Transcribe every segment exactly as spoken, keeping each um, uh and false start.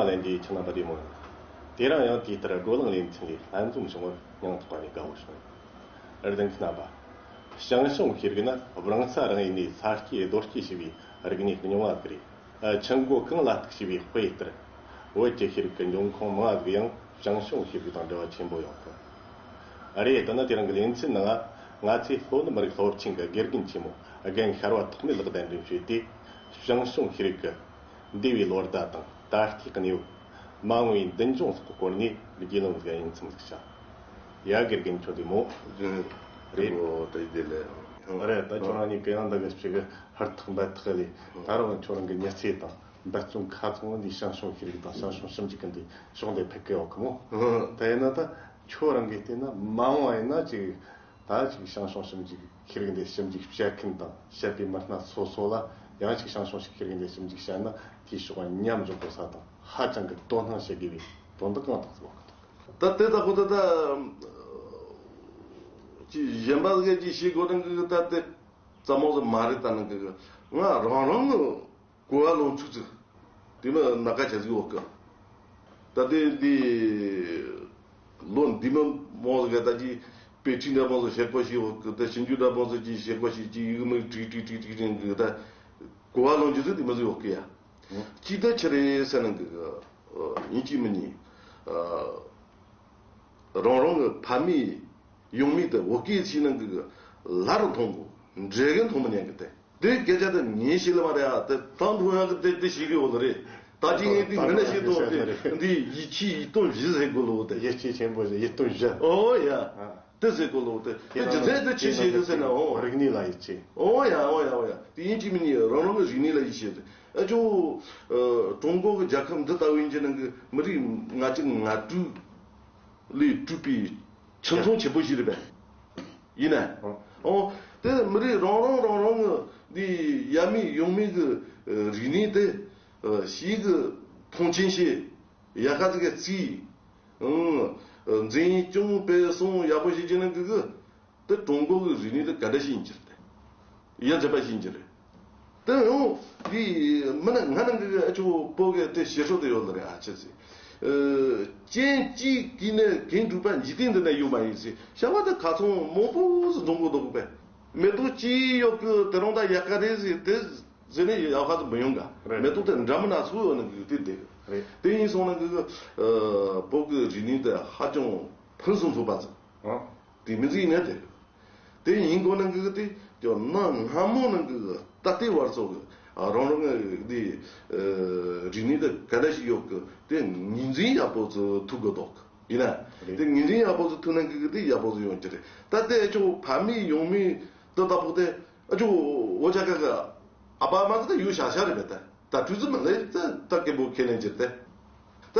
ལེན་རྒྱུའི་ཁྱིམ་རྣམ་པ་བདེ་མོ་ཡིན། དེ་རིང་ཡང་དེ་ལྟར་བགྲོ་གླེང་ལེ་ཚན་ལས་ལྷན་འཛོམས་བྱུང་བར་སྙིང་ཐག་པ་ནས་དགའ་བོ་བྱུང་། རིགས་ལྡན་རྣམ་པ། ཞང་ཞུང་ཤེས་རིག་ནི་རང་ས་རང་ཡུལ་ནས་ས་སྐྱེས་རྡོ་སྐྱེས་བྱས་པའི་རིག་གནས་རྙིང་བ་ཟིག་རེད། ཆུ་མགོ་གངས་ལ་གཏུགས་བྱས་པའི་དཔེ་ལྟར། བོད་ཀྱི་ཤེས་རིག་གི་འབྱུང་ཁུངས་མང་ང་ཟིག་ཡང་ཞང་ཞུང་ཤེས་རིག་དང་འབྲེལ་བ་ཆེན་པོ་ཡོད་གི། རེད། ད་ནི་དེ་རིང་གི་ལེ་ཚན་ནང་ང་ཚོས་ལྷོ་ནུབ་མི་རིགས་སློབ་ཆེན་གྱི་དགེ་རྒན་ཆེན་མོ་རྒན་ཤར་བ་ཐོགས་མེད་ལགས་གདན་འདྲེན་བྱས་ཏེ། ཞང་ཞུང་ཤེས་རིག་གི་འདས་པའི་ལོ་ཟླ་དང་ད་ལྟའི་གནས་བབ། མ་འོངས་པའི་མདུན་ལྗོངས་སོགས་ཀྱི་སྐོར་ནས་རྒྱུས་ལོན་ཟིག་ཡིན་ཚུལ་ཟིག་བྱ། ཡ། དགེ་རྒན་ཁྱོད་བདེ་མོ། རེད། རེད། ད་ཡིན་དེ་ལས། རེད། ད་ཁྱོད་རང་གཉིས་ཀྱི་ཡང་འདི་གི་ཞིག་གི་ཧུར་ཐག་འབད་ཐག་ལས། ད་རུང་ཁྱོད་རང་གི་མྱི་ཚེ་དང་འབད་བརྩོན་ཁ་ཚང་འདི་ཞང་ཞུང་ཤེས་རིག་དང་ཞང་ཞུང་ཞིབ་འཇུག་གི་འདི་ཕྱོགས་འདི་ཕེབས་ཀྱི་ཡོད་གི་མོ། ད་ཡིན་ན་ད་ཁྱོད་རང་གིས་བལྟས་ན་མ་འོངས་པ་ཡིན་ན་ཅིག་ད་ཅིག་ཞང་ཞུང་ཞིབ་འཇུག་ཤེས་རིག་འདི་ཞིབ་འཇུག་བྱེད་མཁན་དང་བཤད་པའི་མི་སྣ་སོ་སོ་ལ་ཡང་ཅིག་ཞང་ཞུང་ཤེས་རིག་འདི་ཞིབ་འཇུག་བྱས་ན་དེའི་ཕྱོགས་མཉམ་འཇོག་དགོས་ས་དང་ཧ་ཅང་གི་དོ་སྣང་བྱེད་དགོས་པའི་དོན་དག་གང་དག་ཟིག་ཡོད་གི་འདུག་ད་དེ་ལྟ་བུ་ད་ད་ཅིག་གཞན་པ་ཟིག་ཅིག་བྱེད་དགོས་ནི་གི་ད་དེ་རྩ་མོ་ཟིག་མ་རེད། ད་ནི་གི་ང་རང་རང་གི་གོ་བ་ལོན་ཚུལ་ཚིག་དེ་མི་སྣ་ཁ་ཆ་ཟིག་ཡོད་གི། ད་དེ་འདི་ལོ་འདི་མི་མོ་ཟིག་ག་ད་ཅི་དཔེ་ཁྲིད་འདྲ་མོ་ཟིག་བཤད་དགོས་ཤིག་ཡོད་གི། ད་ཞིབ་འཇུག་འདྲ་མོ་ཟིག་ཅིག་བཤད་དགོས་ཤིག་ཅིག་ཡིག་མིག་བྲིས་བྲིས་བྲིས་བྲིས་རིང་གི་ད་གོ་བ་ལོན་རྒྱུ་ཟིག་དེ་མི་ཟིག་ཡོད་གི་ཡ། ཅི་ད་ཆི་རེད་ཟེར་ན་གི་ཡིན་གཅིག་མིན་གཉིས། རང་རང་གི་ཕ་མེས་ཡུལ་མི་དེ་བོད་སྐད་ཤེས་ནི་གི་ལ་རུ་མཐོང་གོ། འདྲེ་གི་མཐོང་མི་ཉན་གི་དེ། དེ་སྐད་ཆ་དེ་ངས་ཤེས་ལེ་མ་རེད་ཨ། དེ་ཏང་ཀྲུང་དབྱང་གི་དེ་དེ་ཤེས་གི་ཡོད་ལེ་རེད། ད་ཅི་ངས་དེ་མི་ལ་ཤེས་ཏོ་དེ་འདི་ཡིད་ཆེས་ཡིད་རྟོན་བཞི་ཟེར་གོ་ལོ་དེ། ཡིད་ཆེས་ཆེན་པོ་བཞི། ཡིད་རྟོན་བཞི། ཨོ་ཡ། དེ་ཟེར་གོ་ལོ་དེ་དེ་ཇི་ཚད་དེ་ཆེ་ཤེས་དེ་ཟེར་ན་ཨོ། རིག་གནས་ལ་ཡིད་ཆེས། ཨོ་ཡ་ཨོ་ཡ་ཨོ་ཡ། དེ་ཡིན་གཅིག་མིན་གཉིས་རང་རང་གི་རིག་གནས་ལ་ཡིད་ཆེས་ཟེར། ཨ་ཅོ། ཀྲུང་གོ་གི་རྒྱལ་ཁབ་འདི་ལྟ་བུ་ཡིན་གྱི་ནང་གི་མི་རིགས་ལྔ་བཅུ་ང་དྲུག་ལས་གྲུབ་པའི་ཁྱིམ་ཚང་ཆེན་པོ་ཞིག་རེད་པས། ཡིན་ན། ཨོ། དེ་མི་རིགས་རང་རང་རང་རང་གི་འདི་ཡབ་མེས་ཡུམ་མེས་གི་རིག་གནས་དེ་ཞིག་གི་མཐོང་ཆེན་བྱེད། ཡ་ཁ་ཚིག་གི་རྩིས། འཛིན་སྐྱོང་སྤེལ་གསུམ་ཡག་པོ་བྱེད་ཀྱི་ནི་གི་གི། དེ་ཀྲུང་གོ་གི་རིག་གནས་དེ་ག་འདྲ་ཞིག་ཡིན་གྱི་རེད། ཡ་མཚན་པ་ཞིག་ཡིན་གྱི་རེད། དེ་ཡང་འདི་མི་ན་ང་ནང་གི་ཨ་ཅོ་བོད་གི་དེ་བཤད་སྲོལ་དེ་ཡོད་ལ་རེད་ཨ་ཅེ་ཟེར། སྤྱན་གཅིག་གིས་ནི་གངས་འགྲུབ་པ། འཇིག་རྟེན་འདི་ན་ཡོད་མ་ཡིན་ཟེར། བྱ་བ་དེ་ཁ་ཚང་མང་པོ་ཟིག་འཛོམས་གོ་འདུག་པས། མེ་ཏོག་གཅིག་ཡོད་གི་དེ་རང་ད་ཡལ་ག་རེད་ཟེར་དེ་ཟེར་ནས་ཡལ་ག་ཟིག་མི་ཡོང་ག། རེད། མེ་ཏོག་དེ་འདྲ་མི་སྣ་ཚོགས་ཡོད་ནི་གི་དེ་དེ། རེད། དེ་ཡིན་སོང་ན་གི་གི་བོད་གི་རིག་གནས་དེ་ཧ་ཅང་ཕུན་སུམ་ཚོགས་པ་ཟིག་ཨ། དེ་མི་ཚེ་ཡིན་ན་དེ། དེ་ཡིན་དགོས་ན་གི་དེ་ཀྱང་གནའ་སྔ་མོ་ནང་གི་ད་ལྟའི་བར་སོགས་གི་རང་རང་གི་དེ་རིག་གནས་དེ་ག་འདྲ་ཞིག་ཡོད་གི་དེ་ངོས་འཛིན་ཡག་པོ་ཚོ་ཐུབ་དགོས་དོག་ཡིན་ན། རེད། དེ་ངོས་འཛིན་ཡག་པོ་ཚོ་ཐུབ་ན་གི་གི་དེ་ཡག་པོ་ཚོ་ཡོང་གི་རེད། ད་ལྟའི་ཨ་ཅོ་ཕ་མེས་ཡུམ་མེས་དེ་ལྟ་བུ་དེ་ཨ་ཅོ་འོ་ཅག་ག་གི་ཨ་ཕ་ཨ་མ་གི་དེ་ཡུལ་ཤ་ཤ་རེད་པས་ད། ད་དུས་ཚོད་མ་ལས་ད་ད་སྐད་པོ་ཁས་ལེན་བྱེད་དེ། ད་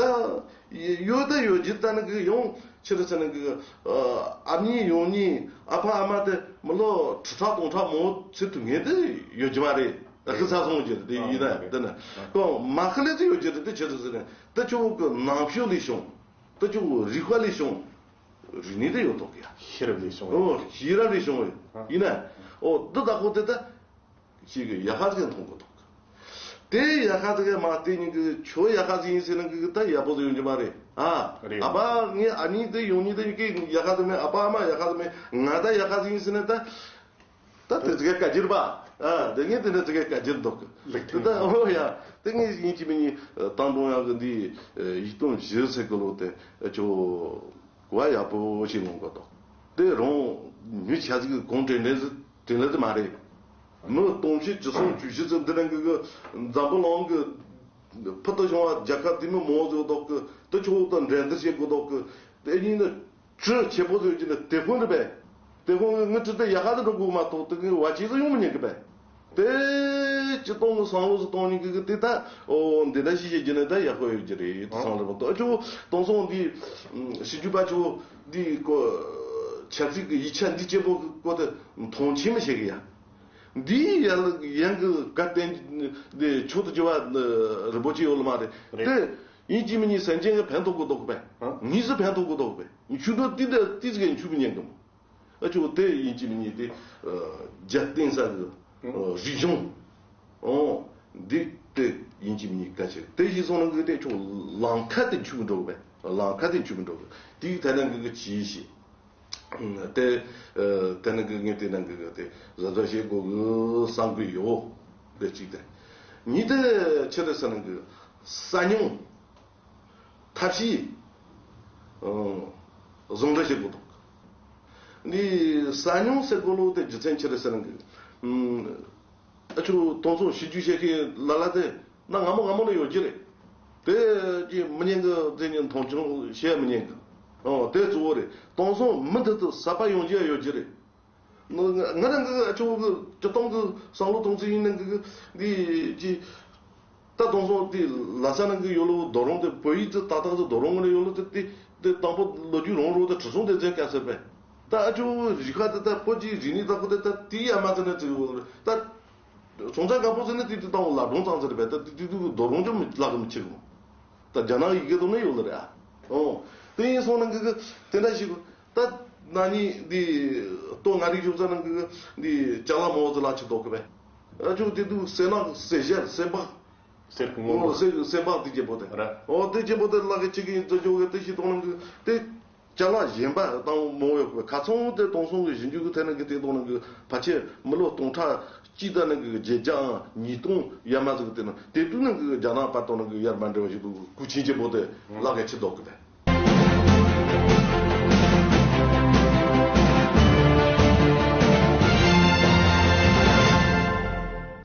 ཡོད་ད་ཡོད་ཀྱི་ད་ནི་གི་ཡོང་ཕྱིར་ཟེར་ནི་གི་ཨ་མྱེས་ཡུམ་མྱེས་ཨ་ཕ་ཨ་མ་དེ་མི་ལོ་ཁྲི་ཕྲག་སྟོང་ཕྲག་མང་པོ་ཚེ་ཐུབ་ངེས་དེ་ཡོད་ཀྱི་མ་རེད། ད་ཁི་ཚ་སོང་ཀྱི་དེ་ཡིན་ན་དེ་ནི་གོ་མ་ཁི་ལས་དེ་ཡོད་ཀྱི་རེད། དེ་ཕྱིར་ཟེར་ནི་ད་ཁྱོད་གི་ནང་ཤོས་ལས་བྱུང་། ད་ཁྱོད་གི་རིག་པ་ལས་བྱུང་། རིག་གནས་དེ་ཡོད་དོག་གི་ཡ། ཤེས་རབ་ལས་བྱུང་བའི། ཨོ་ཤེས་རབ་ལས་བྱུང་བའི་ཡིན་ན། ཨོ་འདི་ད་ཁོ་དེ་ད། ཞིག་གི་ཡ་ཁ་ཟིག་མཐོང་གི་འདུག་དེ་ཡ་ཁ་ཟིག་མ་བལྟས་ཉིན་གི་ཁྱོད་ཡ་ཁ་ཟིག་ཡིན་ཟེར་ན་གི་ད་ཡག་པོ་ཟིག་ཡོང་རྒྱུ་མ་རེད་ཨ། རེད། ཨ་ཕ་ངའི་ཨ་མྱེས་དེ་ཡུམ་མྱེས་དེ་གི་ཡ་ཁ་ཟིག་མེད། ཨ་ཕ་ཨ་མ་ཡ་ཁ་ཟིག་མེད། ང་ད་ཡ་ཁ་ཟིག་ཡིན་ཟེར་ན་ད། ད་དེ་ཟིག་ག་བཀའ་རྒྱུར་པ། ཨ་དེ་ངས་དེ་འདྲ་ཟིག་ག་བཀའ་རྒྱུར་འདུག་ལེགས་དེ་ད་ཨོ་ཡ་དེ་ངས་ཡིན་གཅིག་མིན་གཉིས་ཏང་ཀྲུང་དབྱང་གི་འདི་ཡིག་དོན་བཞི་ཟེར་གི་ལོ་དེ་ཁྱོད། གོ་བ་ཡག་པོ་ཞིག་ལོན་དགོས་དོག་དེ་རང་ཉིད་ཆ་ཟིག་གི་གོང་དྲན་དྲན་ཟིག་དྲན་ལེ་ཟིག་མ་རེད། མི་སྟོང་ཕྱེད་བཅུ་གསུམ་བཅུ་བཞི་ཟིག་འདི་རང་གི་གི་འཛམ་བུ་གླིང་གི་ཕུལ་དུ་བྱུང་བ་རྒྱལ་ཁབ་དེ་མི་མང་ཟིག་དོག་གི་དེ་ཆོག་ཏུ་འགྲན་བསྡུར་བྱེད་དགོས་དོག་གི་དེ་གཉིས་ནི་གྲི་ཆེ་པོ་ཟིག་གི་ནི་དེ་ཁོ་ནི་པས། དེ་ཁོ་ནི་ངི་གྲི་དེ་ཡག་ག་ཟིག་འགྲོ་དགོས་མ་གཏོགས་དེ་གི་བ་ཆེ་ཟིག་ཡོང་མི་ཉན་གི་པས། དེ་སྤྱི་གཏོང་གི་བསམ་བློ་ཟིག་གཏོང་ཉིན་གི་གི་དེ་ད་ཨོ་འདི་འདྲ་ཞིག་བྱེད་རྒྱུ་ནི་ད་ཡག་པོ་ཡོད་རྒྱུ་རེད་དེ་བསམ་བློ་མ་གཏོང་ཨ་ཅོ་དེང་སང་འདི་ཞིབ་འཇུག་པ་ཅོ་འདི་ཀོ་ཆབ་སྲིད་ཀྱི་ཡིག་ཆ་འདི་སྐྱེ་པོ་ཀོ་དེ་མཐོང་ཆེན་མི་བྱེད་གི་ཡ། འདི་ཡ་ལ་ཡང་གི་ག་བསྟན་འདི་ཆོག་ཏུ་བྱེད་པ་རི་པོ་ཆེ་ཡོད་ལ་མ་རེད། རེད། དེ་ཡིན་གཅིག་མིན་གཉིས་སེམས་ཅན་གི་ཕན་ཐོགས་གི་འདུག་པས། ངེས་སུ་ཕན་ཐོགས་གི་འདུག་པས། ཆུ་འགྲོ་ཏི་འདྲ་ཏི་ཟིག་གི་ཆུ་མི་ཉན་གི་མོ། ཨ་ཅོ་དེ་ཡིན་གཅིག་མིན་གཉིས་དེ་རྒྱལ་བསྟན་ས་གི་རིག་གཞུང་འདི་ དེ་ཡིན་གཅིག་མིན་གཅིག་གལ་ཆེ། དེ་བཞིན་སོང་ན་གི་དེ་ཁྱོད་ལམ་ཁ་དེ་འཆུག་འགྲོ་གི་བས། ལམ་ཁ་དེ་འཆུག་འགྲོ་གི། དེའི་ཐད་ན་གི་གི་ཅི་ཞིག་དེ་ཨ་དེ་ན་གི་ངས་དེ་ན་གི་གི་དེ་གཟབ་གཟབ་བྱེད་དགོས་གི་བསམ་གི་ཡོད། དེ་གཅིག་དེ། གཉིས་དེ་ཆི་རེད་ཟེར་ན་གི་ས་ཉུང་ཐབས་ཤེས་ཨང་ཟུང་འབྲེལ་བྱེད་དགོས་འདུག་འདི་ས་ཉུང་ཟེར་དགོས་ལོ་དེ་རྒྱུ་མཚན་ཆི་རེད་ཟེར་ན་གི་ཨ་ཆུ་དོང་སོ་ཞིབ་འཇུག་བྱེད་མཁན་ལ་ལ་དེ་ན་སྔ་མོ་སྔ་མོ་ནས་ཡོད་ཀྱི་རེད། དེ་ཀྱི་མི་ཉན་གི་དེ་ཉིད་མཐོང་ཆུང་བྱེད་མི་ཉན་གི། ཨོ་དེ་གཙོ་བོ་རེད། དོང་སོ་མུ་མཐུད་དུ་ཟབ་པ་ཡོང་རྒྱུ་ཡོད་ཀྱི་རེད། ང་རང་གི་ཨ་ཆུ་གི་སྤྱི་བཏང་གི་བསམ་བློ་གཏོང་ཚུལ་ཡིན་ན་གི་འདི་ཀྱི་ད་དོང་སོ་དེ་ལ་ས་ནང་གི་ཡོད་ལོ་རྡོ་རོང་དེ་བོད་ཡིག་དེ་ཏག་ཏག་དེ་རྡོ་རོང་ངོས་ནས་ཡོད་ལོ་དེ་དེ་དེ་དང་པོ་ལོ་རྒྱུས་རོང་རོ་དེ་ཁྲི་སྲོང་ལྡེ་བཙན་སྐབས་ཟེར་པས། ད་ཨ་ཆུ་རི་ཁ་དེ་ད་བོད་ཀྱི་རིག་གནས་ལྟ་བུ་དེ་ད་དེ་ཡ་མ་ཚད་ནས་ཚིག་ཡོད་རེད་ད། སོང་ཙང་དཀར་པོ་ཟེར་ན་དེ་དེ་དང་ལ་སྒྲུང་ཙང་ཟེར་པས། ད་དེ་དེ་དེ་རྡོ་རོང་ཅུང་ལག་གི་མི་ཆེ་གི་མོ། ད་རྒྱ་ནག་ཡི་གེ་དང་ནི་ཡོད་ལ་རེད་ཨ། ཨོ། དེ་ཡིན་སོང་ན་གི་གི་དེ་འདྲ་ཞིག་ད་ན་ནི་འདི་ལྟོ་ང་རིག་ཞུགས་ས་ན་གི་གི་འདི་ཅ་ལག་མོ་ཟེར་ལ་ཆི་དོག་གི་བས། ཨ་ཆུ་དེ་དུ་སེ་ནག་སེ་ཞལ་སེ་འབག་གསེར་གྱི་སྔོན་ཨོ་པོ། སེ་སེ་འབག་དེ་རྒྱལ་པོ་དེ། ར། ཨོ་དེ་རྒྱལ་པོ་དེ་ལག་གི་ཆི་གི་ཡིན་ཙི་ཇོ་གི་དེ་ཞིག་དོང་ན་གི་དེ། ཅ་ལག་གཞན་པ་དང་མང་བའི་ཁ་ཚང་དེ་དོང་སོང་གི་ཞིབ་འཇུག་གི་ཐད་ནས་གི་དེ་དོང་ནང་གི་ཕལ་ཆེར་མི་ལོ་སྟོང་ཕྲག་གཅིག་དང་ནང་གི་བརྒྱད་བརྒྱའམ་ཉིས་སྟོང་ཡར་མར་ཟིག་གི་དེ་ནང་དེ་དུས་ནང་གི་རྒྱ་ནག་པ་དང་ནང་གི་ཡར་མར་འབྲེལ་བ་ཞིག་འདུག་སྐུ་ཆེན་ཆེན་པོ་དེ་ལག་གི་ཆི་དོག་གི་དེ།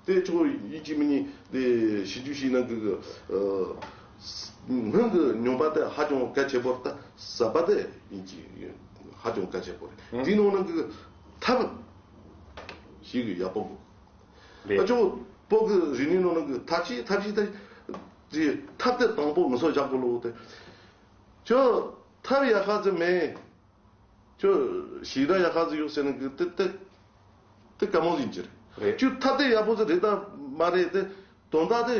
དེ་ཆོ་ཡིན་གཅིག་མིན་གཉིས་དེ་ཞིབ་འཇུག་ཞིག་ནང་གི་སྔོན་གི་མྱོང་པ་དེ་ཧ་ཅང་གལ་ཆེ་པོ་རེད། ད་ཟབ་པ་དེ་ཡིན་གཅིག་ཧ་ཅང་གལ་ཆེ་པོ་རེད། ཨང་། དེའི་ནང་ནང་གི་ཐབས་ཤིག་གི་ཡག་པོ་དགོས། རེད། ཨ་ཅོ་བོད་གི་རིག་གནས་ནང་ནང་གི་ཐབས་ཤེས་ཐབས་ཤེས་ད་དེ་ཐབས་དེ་དང་པོ་ངུ་སོ་བཞག་དགོས་ལོ་དེ། ཁྱོད་ཐབས་ཡག་ཤ་ཟིག་མེད། ཁྱོད་ཞིག་ར་ཡག་ཤ་ཟིག་ཡོད་ཟེར་ནི་གི་དེ་དེ་དེ་དཀའ་མོ་ཡིན་གྱི་རེད། རེད། ཁྱོད་ཐབས་དེ་ཡག་པོ་ཟིག་རེད་ད་མ་རེད་དེ། དོན་དག་དེ་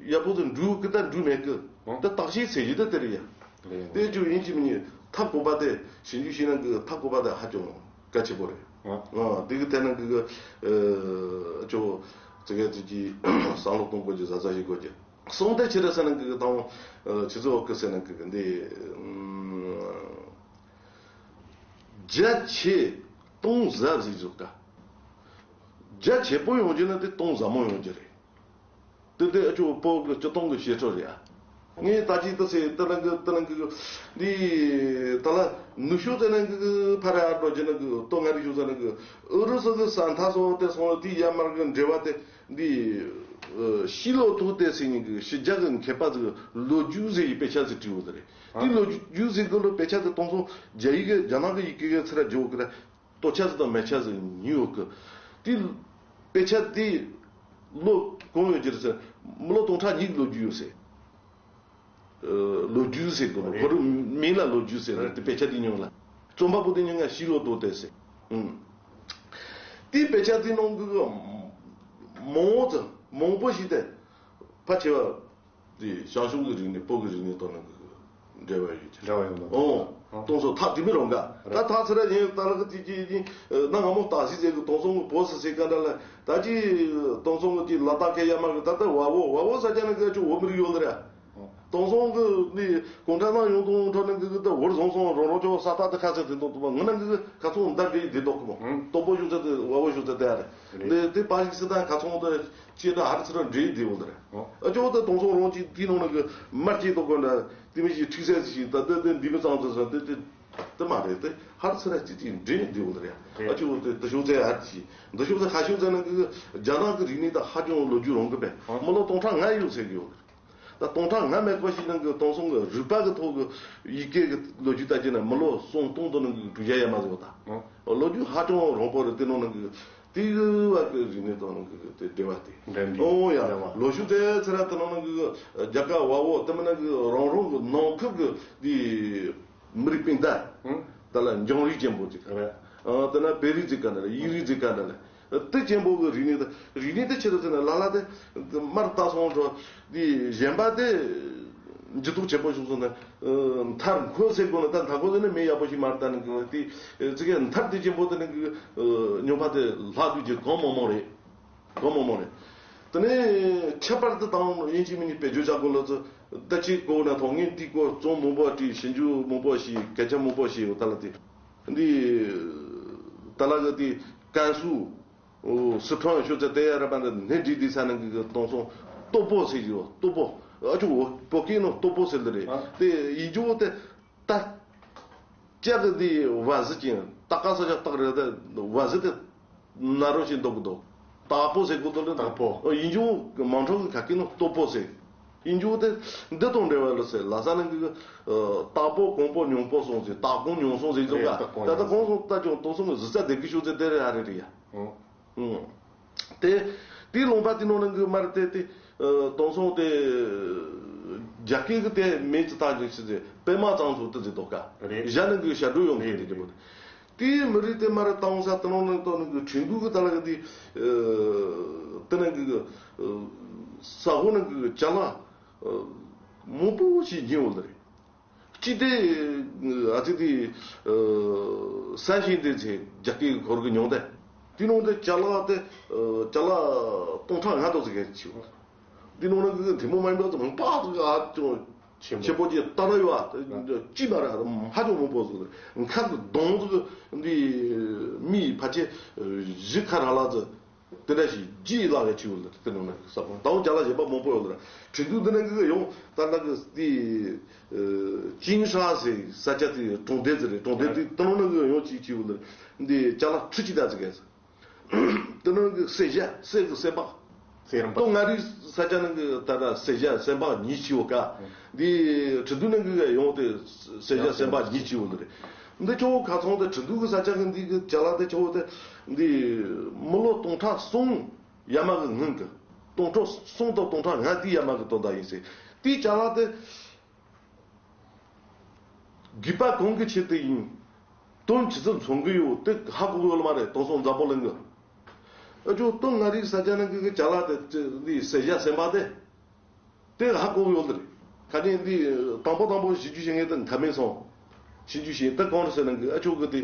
ཡག་པོ་ཟིག་འགྲུལ་གི་ད་འགྲུལ་མེད་གི། ཨང་། དེ་བརྟག་དཔྱད་ཟེར་གྱི་ད་དེ་རེད་ཡ། རེད། དེ་ཁྱོད་ཡིན་གཅིག་མིན་གཉིས་ཐབས་བཀོད་པ་དེ་ཞིབ་འཇུག་བྱས་ན་གི་ཐབས་བཀོད་པ་དེ་ཧ་ཅང་གལ་ཆེ་པོ་རེད། ཨང་། ཨང་། དེ་གི་ཐད་ན་གི་གི་ཨ་ཅོ་ཙི་གེ་ཙི་གི་བསམ་བློ་གཏོང་དགོས་ཀྱི་ཟ་ཟ་ཞིག་དགོས་ཀྱི། གསུམ་དེ་ཆི་རེད་ཟེར་ན་གི་དང་ཆི་ཟིག་འོག་གི་ཟེར་ན་གི་འདི་རྒྱ་ཆེ་གཏོང་ཟབ་ཟིག་བཟོ་ཀ། རྒྱ་ཆེ་པོ་ཡོང་རྒྱུ་ན་དེ་གཏོང་ཟབ་མོ་ཡོང་རྒྱུ་རེད། དེ་དེ་ཨ་ཅོ་བོད་གི་སྤྱི་གཏོང་གི་བྱེད་སྤྱོད་རེད་ཨ། ངས་ད་ཅི་ད་ཟེར་ད་ལང་གི་ད་ལང་གི་འདི་ད་ལ་ནུ་ཤུ་ད་ལང་གི་ཕ་ར་འགྲོ་རྒྱུ་ན་གི་ལྟོ་ང་རིག་ཤུ་ད་ལང་གི་ཨུ་རུ་སུ་གི་ས་མཐའ་སོགས་དེ་སོང་དེ་ཡར་མར་གི་འབྲེལ་བ་དེ། འདི་ཨ་ཕྱི་ལོ་ཐོག་དེ་ཟེར་ནི་གི་ཕྱི་རྒྱལ་གི་མཁས་པ་ཚོས་ལོ་རྒྱུས་ཟེར་ཡི་དཔེ་ཆ་ཟིག་བྲིས་ཡོད་རེད། ཨ། དེ་ལོ་རྒྱུས་ཟེར་གི་ལོ་དཔེ་ཆ་དེ་གཏོང་སོང་རྒྱ་ཡིག་གི་རྒྱ་ནག་གི་ཡི་གེ་གི་ཚུར་བརྗེ་ཡོད་གི་ར། ལྟོ་ཆས་ཟིག་དང་མེ་ཆས་ཟིག་ཉོས་ཡོད་གི། དེ་དཔེ་ཆ་དེ་ལོ་གང་ཡོད་ཀྱི་རེད་ཟེར། མི་ལོ་སྟོང་ཕྲག་གཉིས་ལོ་རྒྱུས་ཡོད་ཟེར། ལོ་རྒྱུས་ཟེར་དགོས་ནོ། རེད། ཁོ་རང་མིང་ལ་ལོ་རྒྱུས་ཟེར་རེད། དེ་དཔེ་ཆ་དེ་ཉོ་ལ། རྩོམ་པ་པོ་དེ་ཉོ་ང་ཕྱི་ལོ་ཐོག་དེ་ཟེར། ཨུམ། དེ་དཔེ་ཆ་དེ་ནང་གི་མང་བོ་ཙམ་མང་པོ་ཞིག་དེ་ཕལ་ཆེ་བ་དེ་ཞང་ཞུང་གི་རིག་གནས་བོད་ཀྱི་རིག་གནས་དང་ནང་གི་འབྲེལ་བ་ཡོད་ཀྱི། འབྲེལ་བ་ཡོད་མ་རེད། ཨོ། ཨོ། གཏོང་སོ་ཐག་དེ་མི་རུང་ག། རེད། ད་ཐག་ཚེ་ར་ཡིན་ད་ལ་གི་དེ་ཅི་ཡིན་ན་ང་མོ་ཏག་སི་ཟེར་གི་གཏོང་སོང་གི་བོ་སི་ཟེར་ག་འདྲ་ལ་ད་ཅི་གཏོང་སོང་གི་ཅི་ལ་དྭགས་ཁའི་ཡ་མ་གི་ད་ལྟ་བ་བོ་བ་བོ་ས་ཆ་ནང་གི་ཅུ་བོད་མི་རིགས་ཡོད་ལ་ར། གཏོང་སོང་གི་ནི་གུང་ཁྲན་ཏང་ཡོང་དུང་ཁྲོ་ནི་གི་གི་ད་བོར་སོང་སོང་རོ་རོ་ཅོ་ས་ཏག་ཏག་ཁ་ཚ་དེ་འདོག་ཏུ་བ་ངི་ན་གི་གི་ཁ་ཚོང་འདར་གི་དེ་འདོག་གི་མོ། ཧུང་། སྟོབས་པོ་ཞུ་ཚ་དེ་བ་བོ་ཞུ་ཚ་དེ་ཨ་རེད། རེད། དེ་དེ་པ་ཞིག་སི་ཏང་ཁ་ཚོང་དེ་ཅི་ད་ཧར་ཚུར་འདྲེ་དེ་འོ་ལ་རེད། ཨ་ཅོ་དེ་གཏོང་སོང་རོང་ཅི་དེ་ནང་ན་གི་མར་ཅི་འདོག་གོ་འདྲ་དེ་མི་ཞིག་ཁྲིག་སེ་ཞིག་ད་དེ་དེ་འདི་མི་ཙང་ཚ་ས་དེ་དེ་དེ་མ་རེད། དེ་ཧར་ཚུར་ཅི་ཅི་འདྲེ་དེ་འོ་ལ་རེད། རེད། ཨ་ཅོ་དེ་དེ་ཞུ་ཚེ་ཨ་ཅི་འདི་ཞུ་ཚེ་ཁ་ཞུ་ཚེ་ན་གི་རྒྱ་ནག་གི་རིག་གནས་ད་ཧ་ཅང་ལོ་རྒྱུས་རིང་གི་པས། ཧང་། མི་ལོ་སྟོང་ཕྲག་ལྔ་ཡོད་ཟེར་གི་ཡོད། ད་སྟོང་ཕྲག་ལྔ་མེད་པ་ཞིག་ནང་གི་གཏོང་སོང་གི་རུས་པ་གི་ཐོག་གི་ཡི་གེ་གི་ལོ་རྒྱུས་ལྟ་ཅི་ན་མི་ལོ་སུམ་སྟོང་དུ་ནང་གི་གྲུ་ཆ་ཡ་མ་ཟེར་བ་ད། ཨོ། ལོ་རྒྱུས་ཧ་ཅང་རིང་པོ་རེད། དེ་ནང་ནང་གི་དེ་བ་གི་རིག་གནས་དང་ནང་གི་དེ་འབྲེལ་བ་དེ། འབྲེལ་འདྲིས། ཨོ་ཡ། འབྲེལ་བ། ལོ་ཤུ་ཙེ་ཚེ་ར་དེ་ནང་ནང་གི་རྒྱ་གར་བ་བོ་དེ་མིན་ན་གི་རང་རང་གི་ནང་ཁུལ་གི་དེ་མི་རིགས་སྤུན་ཟླ། ཧུང་། ད་ལ་འབྱུང་རིགས་ཅན་པོ་ཅིག་རེད། ཨ་དེ་ན་བོད་རིགས་ཅིག་ག་ན་རེད། ཡིག་རིགས་ཅིག་ག་ན་རེད། དེ་ཅན་པོ་གི་རིག་གནས་དེ་རིག་གནས་དེ་ཆི་རེད་ཟེར་ན་ལ་ལ་དེ་མར་ལྟ་སོང་འགྲོ་དེ་གཞན་པ་དེ་འཇུ་གཏུག་བྱེད་པོ་བྱུང་སོང་ན་མཐར་འཁོད་ཟེར་དགོས་ན་ད་མཐར་འཁོད་ཟེར་ན་མི་ཡག་པོ་ཞིག་མར་ལྟ་ནི་གི་དེ་ཙི་གེ་མཐར་དེ་ཅན་པོ་དེ་ནི་གི་ཉོ་བ་དེ་ལྷག་དུས་ཀྱི་གང་མང་མང་རེད། གང་མང་མང་རེད། དེ་ནས་ཁྱད་པར་དུ་དང་དབྱིན་ཇི་མི་ནི་བེད་སྤྱོད་བྱ་དགོས་ལ་ཚོ་ད་ཅིག་གོ་ན་ཐོག་ངས་དེའི་སྐོར་རྩོམ་མང་པོ་བྲིས། ཞིབ་འཇུག་མང་པོ་བྱས། སྐད་ཆ་མང་པོ་བཤད་ཡོད། ད་ལ་དེ་འདི་ད་ལ་གི་དེ་ཀན་སུའུ་སི་ཁྲོན་ཤོད་ཚེ་དེ་ཡ་ར་པ་འདི་ནས་འདྲི་དེ་ས་ནང་གི་གི་དོང་སོང་ལྟོ་པོ་ཟེར་གྱི་ཡོད། ལྟོ་པོ། ཨ་ཅོ་བོད་སྐད་ནང་ལྟོ་པོ་ཟེར་ལ་རེད། ཨ། དེ་ཡིན་རྒྱུ་བོ་དེ། ད་ལྕགས་ཀྱི་འདི་བ་ཟི་ཅན་ཏག་ཀ་ས་ཆ་ཏག་རེད། ད་བ་ཟི་དེ་ན་རོ་ཞིག་འདུག་གི་འདུག་ཏག་པོ་ཟེར་གོ་འདུག་ལ། ཏག་པོ། ཨ། ཡིན་རྒྱུ་མང་ཁྲོ་གི་ཁ་སྐད་ནང་ལྟོ་པོ་ཟེར། ཡིན་རྒྱུ་དེ་འདི་དང་འབྲེལ་བ་ལ་ཟེར་ལ་ས་ནང་གི་ཨ་ཏག་པོ་གོང་པོ་ཉུང་པོ་སོང་ཟེར། ཏག་གོང་ཉུང་སོང་ཟེར་འདུག་ག་རེད། ཏག་གོང་ད་ད་ཉུང་གོང་སོང་ད་ཅུང་དོ་སོང་གི་གཟི་རྩ་སྡེ་དགེ་ཤོག་ཚེ་དེ་རེད། ཨ་རེད་རེད་ཡ། ཨོ། ཨང་། དེ་དེའི་ལུང་པ་དེ་ནང་ནང་གི་མར་དེ་དེ་ཨ་དེང་སང་དེ་རྒྱ་སྐད་གི་དེ་མེད་ཅི་ཐག་ཉེ་ཆི་ཟེར་པད་མ་གཙང་བཟོ་དུ་ཟེར་འདུག་ག་རེད། ཞྭ་ནང་གི་ཞྭ་སྒྲོས་ཡོང་གི་རེད། རེད་རེད། དེ་མི་རིགས་དེ་མར་བཏང་ས་དེ་ནང་ནང་དང་ནང་གི་ཁྲིན་ཏུའུ་གི་ད་ལ་གི་དེ་ཨ་དེ་ནང་གི་ཨ་ས་འོག་ནང་གི་ཅ་ལག་ཨ་མང་པོ་ཞིག་ཉོས་ཡོད་རེད། སྤྱི་བདེ་ཨ་ཙི་དེ་ས་ཞིང་དེ་ཚེ་རྒྱ་སྐད་ཁོར་གི་ཉུང་དེ། དེ་ནང་དེ་ཅ་ལག་དེ་ཅ་ལག་སྟོང་ཕྲག་ལྔ་དང་ཙི་གེ་ཆེ་བ། དེ་ནང་ན་གི་དེ་མོ་མ་ཡིན་པ་ཙམ་པ་ཙི་གེ་ཨ་ཅུང་ཆེ་པོ་ཅིག་ལྟ་ར་ཡོད་ཨ། ཅི་མ་ར་ཧ་ཅང་མང་པོ་ཟིག་མཁར་གི་གདོང་ཟིག་འདི་མི་ཕལ་ཆེར་བཞི་ཁ་ར་ལ་ཟིག་དེ་འདྲ་ཞིག་ལྗིད་ལ་རེ་ཆེ་བོ་ལ་དེ་ནང་ན་ས་ཁོངས་དང་ཅ་ལག་གཞན་པ་མང་པོ་ཡོད་ལ། ཁྲིན་ཏུའུ་དེ་ནང་གི་ཡོང་ད་ལྟ་གི་དེ་ཅིང་ཧྲ་ཟེར་ས་ཆ་དེ་གྲོང་སྡེ་ཟེར་རེད། གྲོང་སྡེ་དེ་དེ་ནང་ན་གི་ཡོང་ཅིག་ཆེ་བོ་ལ་འདི་ཅ་ལག་ཁྲི་གཅིག་ད་ཙི་གས། དེ་ནང་གི་གསེར་ཞྭ་གསེར་གི་སེམས་པ། སེམས་པ། ཏོ་མངའ་རིས་ས་ཆ་ནང་གི་ད་ལྟ་གསེར་ཞྭ་སེམས་པ་ཉིས་ཆེ་བོ་ཀ་འདི་ཁྲིན་ཏུའུ་ནང་གི་ཡོང་དེ་གསེར་ཞྭ་སེམས་པ་ཉིས་ཆེ་བོ་ལ་རེད། འདི་ཆོ་ཁ་ཚང་དེ་ཁྲིན་ཏུའུ་གི་ས་ཆ་གི་འདི་གི་ཅ་ལག་དེ་ཆོ་དེ་འདི་མི་ལོ་སྟོང་ཕྲག་གསུམ་ཡ་མ་གི་སྔོན་གི་སྟོང་ཕྲག་གསུམ་དང་སྟོང་ཕྲག་ལྔ་དེའི་ཡ་མ་གི་དོན་དག་ཡིན་ཟེར། དེའི་ཅ་ལག་དེ་རྒྱུད་པ་གང་གི་ཆེད་དུ་ཡིན། དོན་ཇི་ཙམ་མཚོན་གི་ཡོད་དེ་ཧ་གོ་གི་ཡོད་ལ་མ་རེད། དེང་སང་འཛམ་བུ་གླིང་གི་ཨ་ཅོ་ཏོ་མངའ་རིས་ས་ཆ་ནང་གི་གི་ཅ་ལག་དེ་འདི་གསེར་ཞྭ་སེམས་པ་དེ། དེ་ཧ་གོ་གི་ཡོད་རེད། ཁ་ཉིན་འདི་དང་པོ་དང་པོ་ཞིབ་འཇུག་བྱེད་མཁན་དེ་མཐའ་མེད་སོང་། ཞིབ་འཇུག་བྱེད་དེ་གང་རེད་ཟེར་ན་གི་ཨ་ཅོ་གི་དེ་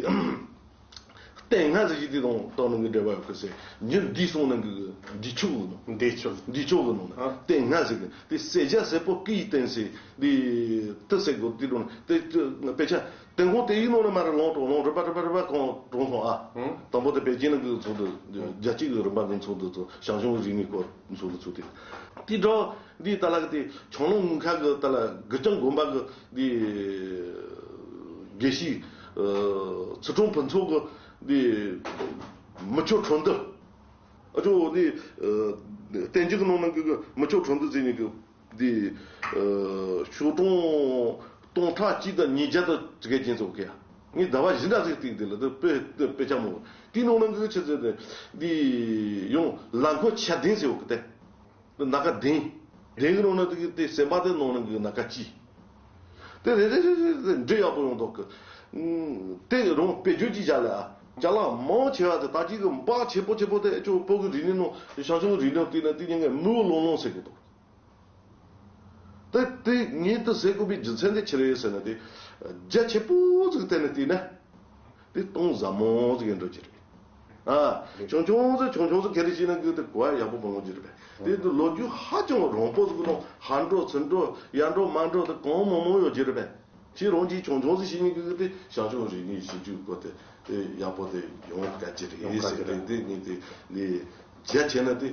སྟེང་སྔ་ཟེར་གྱི་དེ་དང་དང་ནང་གི་འབྲེལ་བ་ཡོད་གི་ཟེར། ཉིན་འདི་སོང་ནང་གི་འདི་ཆུ་གི་ནང་། འདི་ཆུ། འདི་ཆུ་གི་ནང་ཨ། སྟེང་སྔ་ཟེར་གི་དེ་གསེར་ཞྭ་སེར་པོ་སྐེ་ཡི་སྟེང་ཟེར་འདི་དེ་ཟེར་གི་དེ་དང་དེ་དཔེ་ཆ་དེ་གོང་དེ་ཡི་ནང་ནས་མར་ལོང་གྲོང་ལོང་རིམ་པ་རིམ་པ་རིམ་པ་གང་གྲོང་སོང་ཨ། ཨང་། དང་པོ་དེ་པེ་ཅིན་ནང་གི་ཚོགས་འདུ་རྒྱལ་སྤྱི་གི་རིམ་པ་གི་ཚོགས་འདུ་ཚོ་ཞང་ཞུང་རིག་གནས་སྐོར་ཚོགས་འདུ་ཚོགས་ཏེ། དེ་འདྲ་འདི་ད་ལ་གི་དེ་ཆང་ལུང་ངུ་ཁ་གི་ད་ལ་གི་ཅང་དགོན་པ་གི་འདི་དགེ་བཤེས་ཨ་ཚུལ་ཁྲིམས་ཕུན་ཚོགས་གི་འདི་མི་ཆོས་འཕྲོ་འདུ། ཨ་ཅོ་འདི་ཨ་བསྟན་འགྱུར་གི་ནང་ན་གི་གི་མི་ཆོས་འཕྲོ་འདུ་ཟེར་ནི་གི་འདི་ཨ་ཤོག་གྲངས་སྟོང་ཕྲག་གཅིག་དང་ཉིས་བརྒྱ་དང་ཙི་གེ་ཅན་ཚོགས་ཀྱི་ཡ། ངས་ཟླ་བ་བཞི་འདྲ་ཟིག་བཏིང་དེ་ལ་དེ་དཔེ་དེ་དཔེ་ཆ་མོ། དེའི་ནང་ན་གི་ཆི་ཟེར་ཏེ་འདི་ཡང་ལ་མཁོ་ཆ་ལྡན་ཟེར་བ་གི་དེ། སྣ་ཁ་ལྡན། ལྡན་གི་ནང་ན་དེ་གི་དེ་སེམས་པ་དེ་ནང་ན་གི་སྣ་ཁ་གཅིག་དེ་རེ་རེ་རེ་རེ་རེ་འདྲེ་ཡག་པོ་ཡོང་མདོག་གི། ཨུམ། དེ་རང་དཔེ་བརྗོད་ཅིག་བྱ་ལ། ཅ་ལག་མང་ཆེ་བ་དེ་ད་ཅིག་གི་འབག་ཆེ་པོ་ཆེ་པོ་དེ་ཨ་ཅོ་བོད་གི་རིག་གནས་ནང་ཞང་ཞུང་རིག་གནས་དེ་ན་དེ་ཉན་གི་མི་བོ་ལོང་ལོང་ཟེར་གི་འདུག་དེ་དེ་ངས་དེ་ཟེར་དགོས་པའི་རྒྱུ་མཚན་དེ་ཆི་རེད་ཟེར་ན་དེ། རྒྱ་ཆེ་པོ་ཟིག་བལྟས་ན་དེ་ན། དེ་གཏིང་ཟབ་མོ་ཟིག་ཡིན་འགྲོ་གི་རེད། ཨ། ཆུང་ཆུང་ཟིག་ཆུང་ཆུང་ཟིག་ག་རེ་བྱས་ན་གི་དེ་གོ་བ་ཡག་པོ་མང་པོ་ཡོད་རེད་པས། དེ་དེ་ལོ་རྒྱུས་ཧ་ཅང་རིང་པོ་ཟིག་ནང་ཧར་འགྲོ་ཚུར་འགྲོ་ཡར་འགྲོ་མར་འགྲོ་དེ་གང་མང་མང་ཡོད་ཀྱི་རེད་པས། ཁྱེད་རང་གིས་ཆུང་ཆུང་ཟིག་བྱས་ནས་གི་དེ་ཞང་ཞུང་རིག་གནས་ཞིབ་འཇུག་སྐོར་དེ་དེ་ཡག་པོ་དེ་ཡོང་དཀའ་གི་རེད་ཟེར་ཏེ་དེ་ངས་དེ་ལས་རྒྱ་ཆེ་ན་དེ་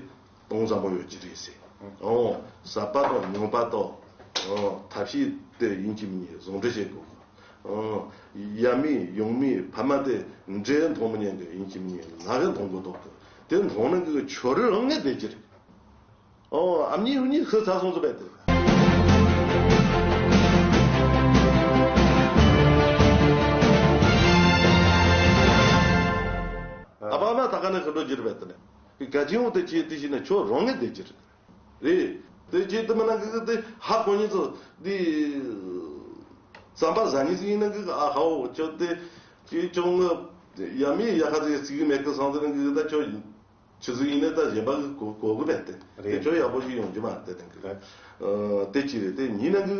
གཏིང་ཟབ་མོ་ཡོད་ཀྱི་རེད་ཟེར། ཨོ། ཟབ་པ་དང་ཉུང་པ་དང་། ཨོ། ཐབས་ཤེས་དེ་ཡིན་གཅིག་མིན་གཉིས་ཟུང་འབྲེལ་བྱེད་དགོས། ཨོ། ཡབ་མེས་ཡུམ་མེས་ཕ་མ་དེ་འདྲེ་མཐོང་མི་ཉན་གི་ཡིན་གཅིག་མིན་གཉིས་ང་གི་མཐོང་གི་འདུག་གི། དེ་མཐོང་ན་གི་ཁྱོད་རང་ངས་བསྡད་ཀྱི་རེད། ཨོ། ཨ་མྱེས་འུ་གཉིས་ཤི་ཚར་སོང་ཟིག་པས་དེ། ཨ་ཕ་མ་ད་ག་ནས་ཤི་འགྲོ་རྒྱུ་རེད་པས་དེ་ནས། ག་ཅི་ཡོང་དེ་ཅི་དེ་ཞིག་ན་ཁྱོད་རང་ངས་བསྡད་ཀྱི་རེད། རེད། དེ་ཅི་དེ་མིན་ན་གི་དེ་ཧ་གོ་ཉིན་ཚོ་དེ་བསམ་པ་ཟ་ཉིན་ཚོ་ཡིན་ན་གི་ཨ་ཧའོ་ཁྱོད་དེ་ཅི་ཅུང་ང་ཡ་མི་ཡ་ཁ་དེ་ཚིག་གི་མེད་གི་སང་དེ་ན་གི་ད་ཁྱོད་ཆི་ཟིག་ཡིན་ན་ད་གཞན་པ་གི་གོ་གོ་གི་མེད་དེ། རེད། དེ་ཁྱོད་ཡག་པོ་ཞིག་ཡོང་རྒྱུ་མ་རེད་དེ་དེ་གི། རེད། ཨ་དེ་ཅི་རེད་དེ་ཉིན་ན་གི་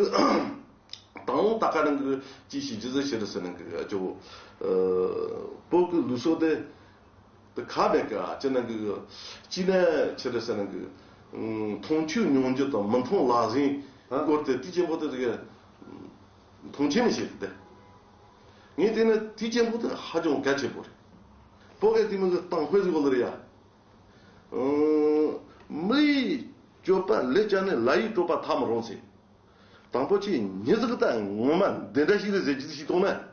དང་ད་ག་ནང་གི་ཅི་ཞིག་ཅི་ཟིག་ཤི་རེད་ཟེར་ན་གི་ཨ་ཅོ་ཨ་བོད་གི་ལུགས་སྲོལ་དེ། དེ་ཁ་མེད་ཀ་ཅི་ན་གི་ཅི་ན་ཆི་རེད་ཟེར་ན་གི་ མཐོང་ཆོས་མྱོང་འགྱུར་དང་མི་མཐོང་ལག་ཟིན་སྐོར་དེ་དུས་ཆེན་པོ་དེ་ཟིག་མཐོང་ཆེན་མི་བྱེད་དེ། ངས་བལྟས་ན་དུས་ཆེན་པོ་དེ་ཧ་ཅང་གལ་ཆེ་པོ་རེད། བོད་སྐད་དེ་མི་གི་དང་དཔེ་ཟིག་གོ་ལ་རེད་ཡ། མི་ཡི་སྤྱོད་པ་ལས་ཀྱང་ནི་ལ་ཡི་སྤྲོ་བ་ཐ་མི་རུང་ཟེར། དང་པོ་ཆེ་མྱི་ཟིག་ད་ངོ་མ་འདི་འདྲ་ཞིག་རེད་ཟེར་རྒྱུ་ཞིག་མཐོང་ན།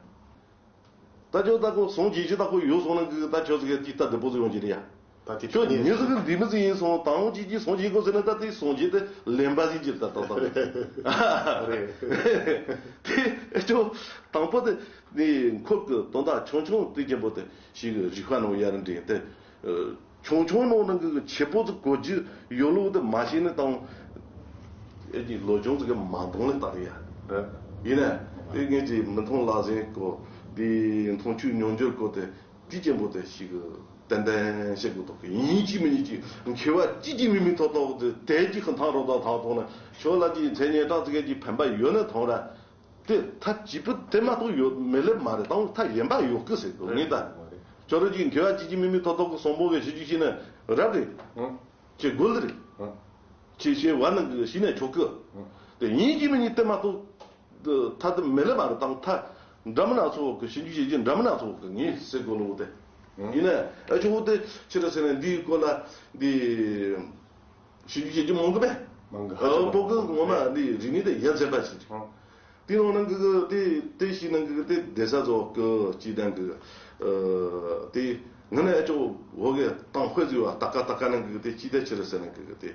ད་ཁྱོད་ད་ཁོ་སངས་རྒྱས་ཀྱི་ད་ཁོ་ཡོད་སོང་ན་གི་ད་ཁྱོད་ཟིག་གི་ད་བདེ་པོ་ཟིག་ཡོང་གི་རེད་ཡ། ད་དེ་ཁྱོད་ཉིད་ཟིག་གི་འདི་མི་ཟིག་ཡིན་སོང་དང་ཅིག་ཅིག་སངས་རྒྱས་གོ་ཟེར་ན་ད་དེ་སངས་རྒྱས་དེ་ལེན་པ་ཟིག་ཅིག་ད་ད་ད་རེད། དེ་ཁྱོད་དང་པོ་དེ་ནི་འཁོར་གི་དོན་དག་ཆུང་ཆུང་དེ་ཅན་པོ་དེ་ཞིག་རིག་པ་ནང་ཡར་འདྲེན་ཏེ། ཆུང་ཆུང་ནང་ནང་གི་ཆེ་པོ་ཟིག་གོ་རྒྱུ་ཡོད་ལུགས་དེ་མ་ཤེས་ནས་དང་། ཨེ་ཀྱི་ལོ་ཆུང་ཟིག་གི་མ་འདང་ལེ་བཏང་ཡ། ཡིན་ན། དེ་ངས་ཀྱི་མི་མཐོང་ལག་ཟིན་གོ། དེ་མཐོང་ཆོས་མྱོང་འགྱུར་གོ་དེ་དུས་ཆེན་པོ་དེ་ཞིག་གི་ཏན་ཏན་བཤད་དགོས་ཐོག་གི་ཡིན་གཅིག་མིན་གཅིག་མཁས་པ་གཅིག་གིས་མི་མི་ཐོག་ཐོག་དེ་དལ་གྱི་ཁ་ཐང་རོ་དང་ཐང་ཐོག་ན་ཁྱོད་ལ་ཀྱི་མཚན་སྙན་གྲགས་ཟིག་གི་ཕན་པ་ཡོད་ན་ཐང་ར། དེ་ཐ་གཅིག་པུ་དེ་མ་གཏོགས་ཡོད་མེད་ལེ་མ་རེད་དང་ཐ་ཡན་པ་ཡོད་གི་ཟེར་གི་ངས་ད། ཁྱོད་རང་གིས་མཁས་པ་གཅིག་གིས་མི་མི་ཐོག་ཐོག་གི་གསུང་པོ་གི་ཞུ་རྒྱུ་ཤེས་ན་རབ་རེད། ཁྱེད་དགོས་རེད། ཁྱེད་ཤེས་བ་ནང་གི་ཤེས་ན་ཆོག་གི། དེ་ཡིན་གཅིག་མིན་གཉིས་དེ་མ་གཏོགས། ཐ་དེ་མེད་ལེ་མ་རེད་དང་ཐ། འདྲ་མིན་སྣ་ཚོགས་གི་ཞིབ་འཇུག་བྱེད་ཀྱི་འདྲ་མིན་སྣ་ཚོགས་གི་ངས་ཟེར་དགོས་ལོ་དེ། ཡིན་ན་ཨ་ཆོག་དེ་ཕྱིར་ཟེར་ན་འདིའི་སྐོར་ལ་འདི་ཞིབ་འཇུག་བྱེད་ཀྱི་མང་གི་པས། མང་གི་ཨ་པོ་གི་ངོ་མ་འདི་རིག་གནས་དེ་ཡ་མཚན་པ་ཞིག་རེད། དེ་ནང་ནང་གི་དེ་དེ་ཞིག་ནང་གི་དེ་བསྡད་ས་ཚོ་གི་ཅི་དང་གི་དེ་ང་ནི་ཨ་ཆོག་འོ་གི་དང་དཔེ་ཟིག་བ་ཏག་ཀ་ཏག་ཀ་ནང་གི་དེ་ཅི་དེ་ཕྱིར་ཟེར་ན་གི་དེ་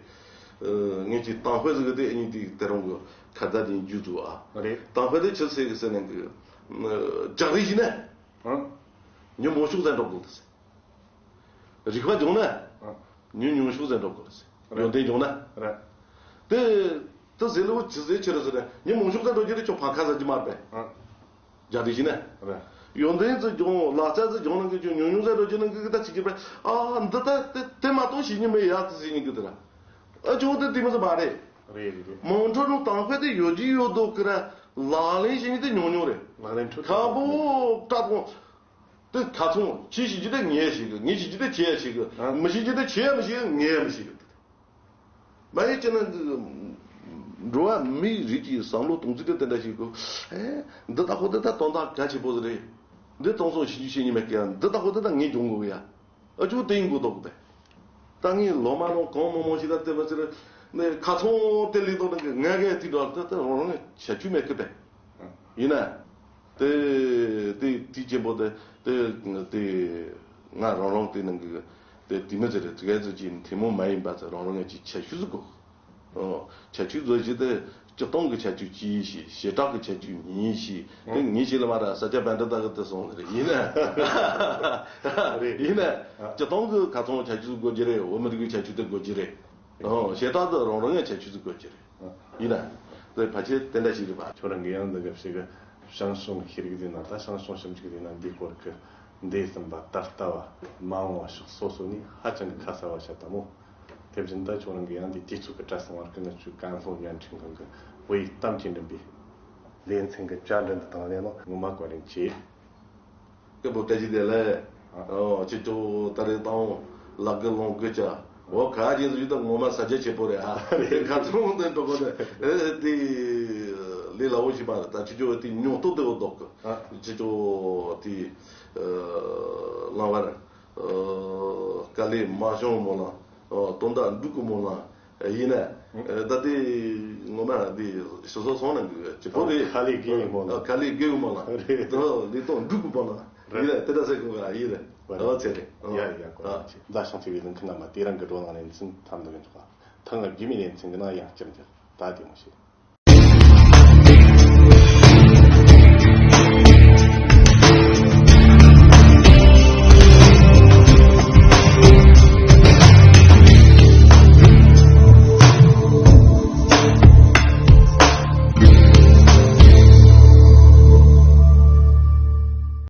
ངས་ཀྱི་དང་དཔེ་ཟིག་གི་དེ་ཨ་ནི་དེ་དེ་རང་གི་ཁ་བརྡ་དེ་འཇུ་ཚུགས་ཨ། རེད། དང་དཔེ་དེ་ཕྱིར་ཟེར་གི་ཟེར་ན་གི་རྒྱག་རེས་ཡིན་ན་ཨང་། ཉོན་མོངས་ཤུགས་ཟད་འགྲོ་དགོས་ཟེར། རིག་པ་སྦྱོང་ན་ཨང་། ཉོན་མོངས་ཤུགས་ཟད་འགྲོ་དགོས་ཟེར། རེད། ཡོན་ཏན་སྦྱོང་ན། རེད། དེ་དེ་ཟེར་ལུགས་ཇི་ཟེར་ཕྱིར་ཟེར་ན་ཉོན་མོངས་ཤུགས་ཟད་འགྲོ་རྒྱུ་དེ་ཁྱོད་ཕ་ཁ་ཟ་རྒྱུ་མ་རེད་པས། ཨང་། རྒྱག་རེས་ཡིན་ན། རེད། ཡོན་ཏན་ཟིག་སྦྱོང་ལག་རྩལ་ཟིག་སྦྱོང་ན་གི་ཁྱོད་ཉོན་མོངས་ཟད་འགྲོ་རྒྱུ་ན་གི་ད་ཅི་གི་པས། ཨ་འདི་ད་དེ་དེ་མ་གཏོགས་ཤེས་ཉིན་མེད་ཡ་དེ་ཟེར་ཉིན་གི་དེ་ར། ཨ་ཅོ་དེ་དེ་མི་ཟེར་མ་རེད། རེད་རེད་རེད། མང་ཁྲོ་རུ་དང་དཔེ་དེ་ཡོད་ཀྱི་ཡོད་དོ་ཀི་ར། ལག་ལེན་བྱེད་ནི་དེ་ཉུང་ཉུང་རེད། ལག་ལེན་ཁྲོད་ཁ་པོ་བཀྲ་ཐོང་། དེ་ཁ་ཚོང་ཁྱི་ཞིག་ཅི་དེ་ངས་ཞིག་གི་ངས་ཞིག་ཅི་དེ་ཁྱི་ཡ་ཞིག་གི་ཨ། མི་ཞིག་ཅི་དེ་ཁྱི་ཡ་མི་ཞིག་གི་ངས་ཡ་མི་ཞིག་གི། མ་ཡི་ཅི་ན་འགྲོ་བ་མིའི་རིགས་ཀྱི་བསམ་བློ་གཏོང་ཚུལ་དེ་དེ་འདྲ་ཞིག་གི། ཨེ། འདི་ལྟ་ཁོ་དེ་ད་དོན་དག་གལ་ཆེ་པོ་ཟིག་རེད། འདི་གཏོང་སོང་ཞིག་ཅི་བྱེད་ཉི་མ་སྐྱེ་ཡ་འདི་ལྟ་ཁོ་དེ་ད་ངས་སྦྱོང་དགོས་གི་ཡ། ཨ་ཅོ་དེ་ཡིན་དགོས་དོགས་པས། ད་ངས་ལོ་མ་ལོ་གང་མང་མང་ཞིག་ལ་བལྟས་པ་ཟེར་ནས་ཁ་ཚོང་དེ་ལས་དོ་ནི་ང་ངས་དེ་འདྲ་ད་ད་རང་རང་བྱ་སྤྱོད་མེད་གི་པས། ཡིན་ན། དེ་དེ་དེ་ཅན་པོ་དེ་དེ་དེ་ང་རང་རང་དེ་ནང་གི་དེ་དེ་མི་ཟེར་དེ་ག་ཚོད་ཅིག་ཐེ་མོ་མ་ཡིན་པ་ཚོ་རང་རང་ངས་ཅིག་བྱ་སྤྱོད་ཟིག་དགོས། ཨོ། ཁྱད་ཆོས་བཟོ་བྱེད་དེ་སྤྱི་སྟོང་གི་ཁྱད་ཆོས་གཅིག་ཞིག་བྱེ་བྲག་གི་ཁྱད་ཆོས་གཉིས་ཤིག་དེ་ངེས་ཤེས་ལ་མ་ར་ས་སྐྱ་པཎྜི་ཏ་གི་དེ་སོང་ཟེར་ཡིན་ན། རེད། ཡིན་ན། སྤྱི་སྟོང་གི་ཁ་ཚོང་ཁྱད་ཆོས་དགོས་ཀྱི་རེད། འོ་མི་རིགས་ཀྱི་ཁྱད་ཆོས་དེ་དགོས་ཀྱི་རེད། ཨོ་བྱེ་བྲག་དེ་རང་རང་ཡང་ཁྱད་ཆོས་དེ་དགོས་ཀྱི་རེད། ཡིན་ན། དེ་ཕལ་ཆེར་དེ་འདྲ་ཞིག་རེད་པ། ཁྱོད་རང་གི་ཡང་འདི་གི་ཞིག་གི་ཞང་ཞུང་ཤེས་རིག་འདི་ན་ད་ཞང་ཞུང་ཞིབ་འཇུག་འདི་ན་འདི་སྐོར་གི་འདས་ཟིན་པ་ད་ལྟ་བ་མ་འོངས་པ་ཕྱོགས་སོ་སོ་ནས་ཧ་ཅང་གི་ཁ་གསལ་བ་བཤད་དམ་མོ། དེ་བཞིན་དུ་ཁྱོད་རང་གི་ཡང་འདི་དུས་ཚོད་ཀྱི་བཀྲ་ཤིས་དབང་གི་ངུ་ཆུ་ཀན་ལྷོ་བརྙན་འཕྲིན་ཁང་གི་བོད་ཡིག་གཏམ་གྱི་འགྲིམ་པའི་ལེ་ཚན་གྱི་བཅར་འདྲི་འདི་དང་ལེན་ནོ་ངོ་མ་བཀའ་དྲིན་ཆེ། སྐད་པོ་བཀྲ་ཤིས་བདེ་ལེགས། ཨོ་ཁྱེད་ཚོ་ད་རེས་དང་ལག་གི་ལོང་གི་ཅ། འོ་ག་ཅེས་ཡུལ་དང་ངོ་མ་ས་ཆ་ཆེ་པོ་རེད་ཨ། དེ་ཁ་ཚོང་དེ་འགྲོ་གོ་དེ་དེ་ལས་སླ་བོ་ཞིག་མ་རེད། ད་ཁྱེད་ཚོ་དེ་ཉོག་ཏོ་དེ་འོ་ལྡོག་གི་ཁྱེད་ཚོ་དེ་ལང་བར། དཀའ་ལས་མ་བྱུང་མོ་ལ། དོན་དག་འགྲུབ་གི་མོ་ལ། ཡིན་ན། ད་ལྟའི་ངོ་མ་འདི་ཞུ་སོ་སོང་ན་གི་ཅི་པོ་རེད། ཁ་ལས་དགེ་ཡིན་མོ་ལ། ཁ་ལས་དགེ་ཡིན་མོ་ལ། རེད། དོ་ལས་དོན་འགྲུབ་གི་མོ་ལ། ཡིན་ན་དེ་འདྲ་ཟེར་གི་ག་ཡིན་རེད། ཨ་ཚེ་རེད། ཡ་ཡ་གོ་ཡ་ཆེ། མཛའ་ཞང་ཚེ་བའི་ལུང་ཁུ་ན་མ་དེ་རང་གི་འགྲོ་ནང་ལེན་ཚིན་ཐམ་འདི་གི་འཇོག་པ། ཐང་ང་རྒྱུ་མི་ལེན་ཚིན་གི་ན་ཡང་སྐྱབས་འཇོག་ད་དེ་མོ་ཞིག